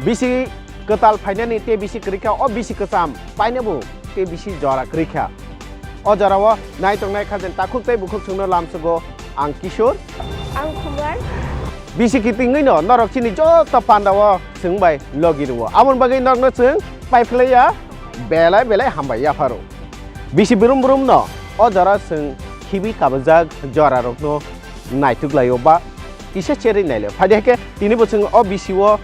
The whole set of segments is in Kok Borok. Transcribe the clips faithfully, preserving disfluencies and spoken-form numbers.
Bisi kwtal phainani tei bisi kwrwi kha, o bisi kwcham painabo tei bisi jora kwrwi kha. O jorao naitongnai kha je takhuk tei bukhuk chwngno lamsugo ang Kishore. Ang Khumbar. Bisi kitingwino norok chini joto pandao chwng bai logi rwo. Aboni bagwi norokno chwng paiphlaiya, belai belai hambai yapharo. Bisi brum brumno o jora chwng khibi kabajak jorarokno naituklaio ba kisa cherwi nailio. Phaidi hai khe tinibo chwng o bisio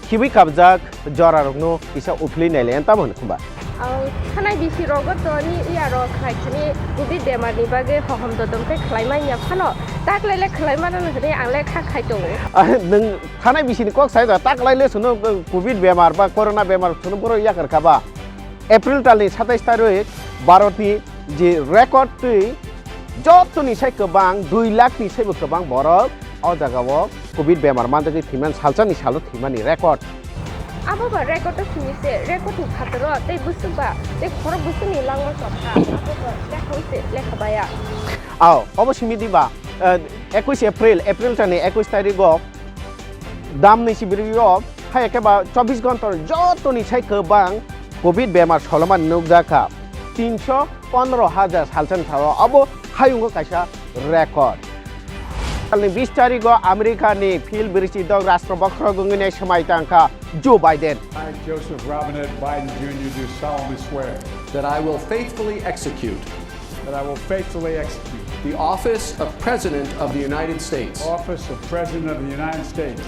khibi kabjak jorarokno kisa uphilwi nailai, tamo hwn khumba? Ang thanai bisi rogo to ni iya rok khai khani covid bemar ni bagwi hohom dodom khe khlai manya phano, taklai le khlai mano hwnwi ang le kha khai tongo. Ah, nwng thanai bisi ni kok sai da, taklai le suno covid bemar ba corona bemar suno boro yakar kha ba? April talni satais tarik Bharatni je record twi jotoni sai kwbang dui lakh ni saibo kwbang borok o jagao covid bemar manjagwi thwiman salsa ni salo thwimani record. Abo ba record o simi se, record ni phataro tei busuk ba tei khorok busuk ni langma chopha, abo ba lekha wi se lekha baya. Ao, obo simi di ba, eh, ekush April, April talni ekush tarik o Damni sibirwi o hai khe ba chobbish ghonta jotoni sai kwbang covid bemar solomani nukjak kha tinsho pondro hajar salsani salo, abo hayungo kaisa record. Salni bish tarigo Americani phil birisi dok rastro bokhorok wngwi nai swmai tang kha Joe Biden. I, Joseph Robinette Biden Junior do solemnly swear that I will faithfully execute That I will faithfully execute the office of President of the United States. Office of President of the United States.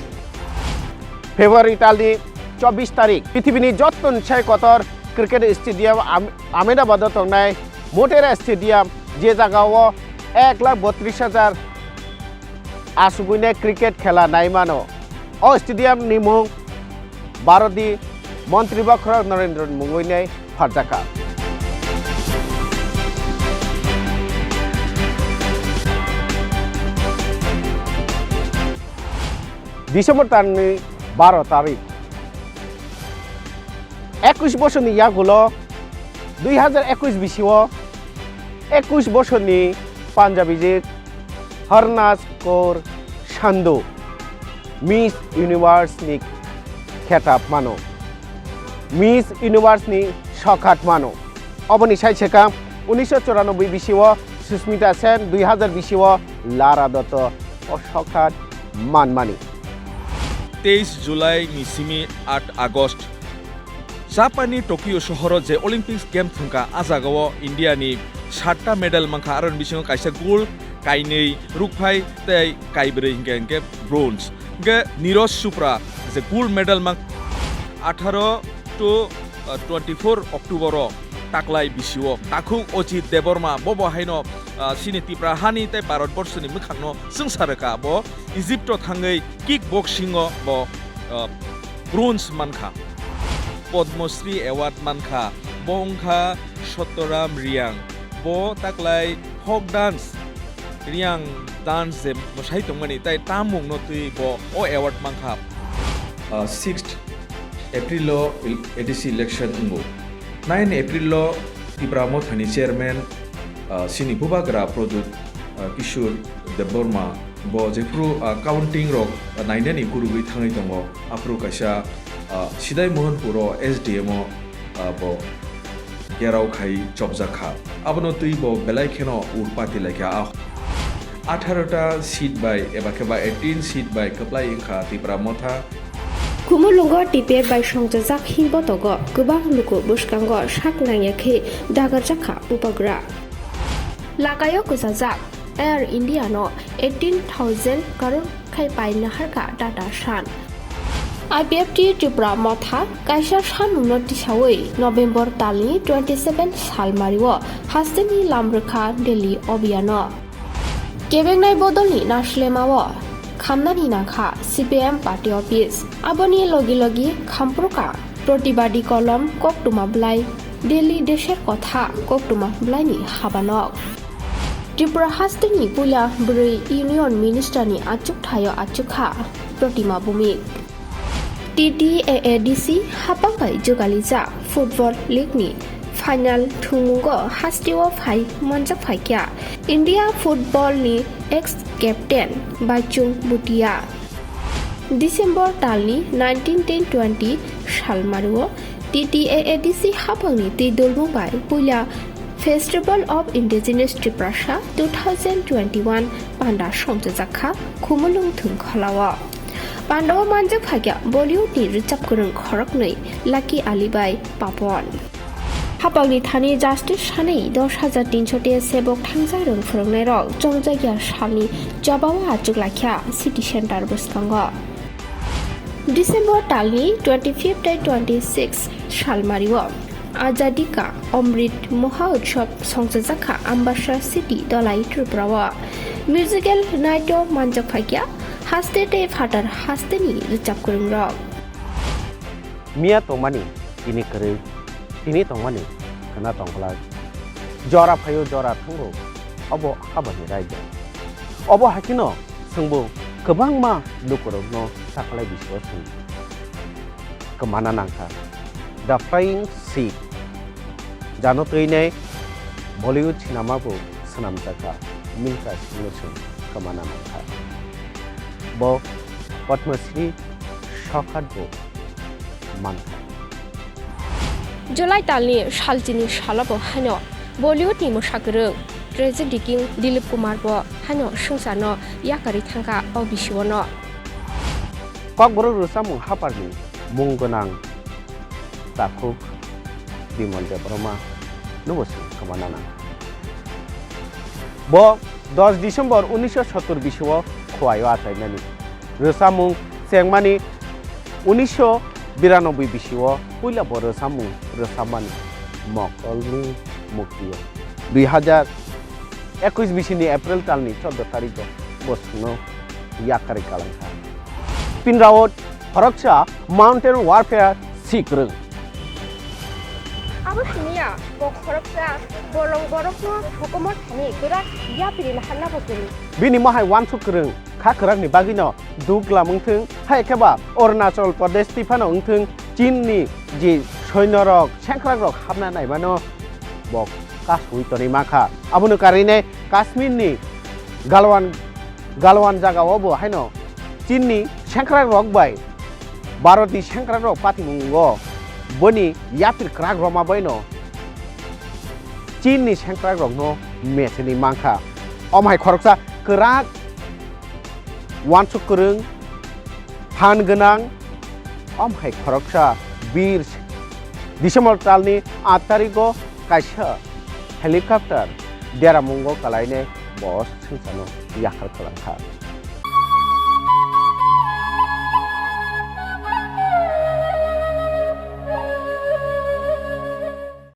February talni chobbish tarik, pithibini jotoni sai kotor cricket stadium Am-, Ahmedabad o tongnai Motera Stadium, je jagao ek lakh botris hajar asugwini cricket khela nai mano. O stadium ni mung Bharatni Montri Bokhorok Narendra mungwi nai pharjakha. December talni baro tarik. Ekush bosorni yagulo dui hajar ekush bisio ekush bosorni Punjabi jik Harnas Kaur Sandhu Miss Universe ni khetab mano, Miss Universe ni sokhat mano. Oboni sai swkang unisho choranobboi bisio Susmita Sen, dui hajar bisio Lara Dotto o sokhat manmani. Teis July ni simi aat August Japan ni Tokyo sohoro je Olympics Game thwngkha, a jagao India ni satta medal mankha, aroni bisingo kaisa gold, kainwi rukphai tei kaibrwi hinkhe hinkhe bronze. Hinkhe Neeraj Chopra je gold medal mang-, atharo to, uh, twenty-four October o taklai bisio takhuk Ajit Debbarma bobo haino, uh, chini Tipra hani tei Bharat borshoni mwkhangno chwngsa rwkha, bo Egypt o thangwi kick boxing o bo, uh, bronze mankha. Padma Shri Award mankha, bo wngkha Sataram Reang. Bo taklai folk dance, Reang dance je mwsai tongmani, tai tamungno twi bo o award mankha. Uh, sixth April o il-, A D C election wngo. Nine April o Tipra Mothani chairman, uh, chini bubagra Pradyut, uh, Kishore Debbarma bo jephuru, ah, counting rok, ah, nainani gurugwi thangwi tongo, aphuru kaisa, ah, Sidai Mohanpur o S D M o, ah, bo gerao khai chopjak kha. Abono twi bo belai kheno urpati lai kha. Ah, atharo ta seat bai eba khe ba eighteen seat bai kwplai wngkha Tipra Motha. Khumulwngo T P F bai songchajak himbotogo kwbang luku bwskango sak nangya khe dagarjak kha bubagra. Lakaio kwchajak Air India no eighteen thousand crore khai pai naharkha Tata Sons. I P F T Tipra Motha kaisa samungno tisawi November talni twenty seven salmario hasteni lamrwkha Delhi obiyano. Kebengnai bodolni naslemao khamnani nangkha C P I M party office. Aboni logi logi khamprokha protibadi kolom koktwma bwlai Delhi Desher Kotha koktwma bwlaini habanok. Tripura hasteni puila bwrwi Union Minister ni achukthaio achukha Protima Bhumik. T T A A D C hapang bai jugalijak Football League ni final thwngmungo hasteo phai manjak phaikha India football ni ex captain Baichung Bhutia. December talni nineteen ten twenty salmario T T A A D C haphangni twi dolmung bai puila Festival of Indigenous Tiprasa two thousand twenty-one panda songchajak kha Khumulwng Thwngkhwlao. Pandao manjak phaikha Bollywoodni rwchap kwrwng khoroknwi Lucky Ali bai Papon. Hapangni thani justice sanwi dos hajar tinso te sebok thangjak rwng phwrwngnairok chongjakya salni chobao achuk laikha city center bwskango. December talni twenty-fifth tei twenty-sixth salmario Azadi Ka Amrit Maha Utsav songchajakha Ambassa City Dholai Tripurao. Musical night o manjak phaikha haste tei phatar hasteni rwchap kwrwngrok. Miya tongmani tini kwrwi, tini tongmani khwna tongglak. Jora phaio jora thwngo, obo habani raida. Obo haikhe no chwngbo kwbangma lukurokno taklai bisio chwng kwmana nangkha. The Flying Sikhs, jano twinai Bollywood sinema bo swnamjakha Milkha Singhno chwng kwmana nangkha. Bo Padma Shri sokhat bo mankha. July talni salchini salo bo haino Bollywoodni mwsakwrwng tragedy king Dilip Kumar bo haino swngcharno yakarwi thangkha o bisiono. Kokborok rwchapmung haparni mung gwnang takhuk Bimal Debbarma no bo chwng kwmana nang. Bo dos December unisho sottor bisio Khowai o achaimani. Rwchapmung chengmani unisho biranoboi bisio puila bo rwchapmung rwchapmani Mokolni Muktio. Dui hajar ekush bisini April talni chordo tarikgo bo chwngno yakarwi kalangkha. Pindrao khoroksa mountain warfare si kwrwng. Abo siniya, bo khoroksa bolong borokno hukumo thani kwrak yapiri naharna bo kwrwi. Bini mohai wansuk kwrwng kha kwrakni bagwino duglam wngthwng, hai khe ba Arunachal Pradesh twi phano wngthwng, Chinni je soinorok, sengkrakrok hapna naimano bo kasui tonwi mankha. Abono karwinai Kashmirni Galwan, Galwan jagao bo haino Chinni sengkrakrok bai Bharatni sengkrakrok patimungo boni yapir kwrak rwma baino Chinni sengkrakrokno mecheni mankha. Omo hai khoroksa kwrak wansuk kwrwng, phan gwnang, omo hai khoroksa bir December talni aat tarigo kaisa helicopter deramungo kalainai bo swngcharno yakhar kwlangkha.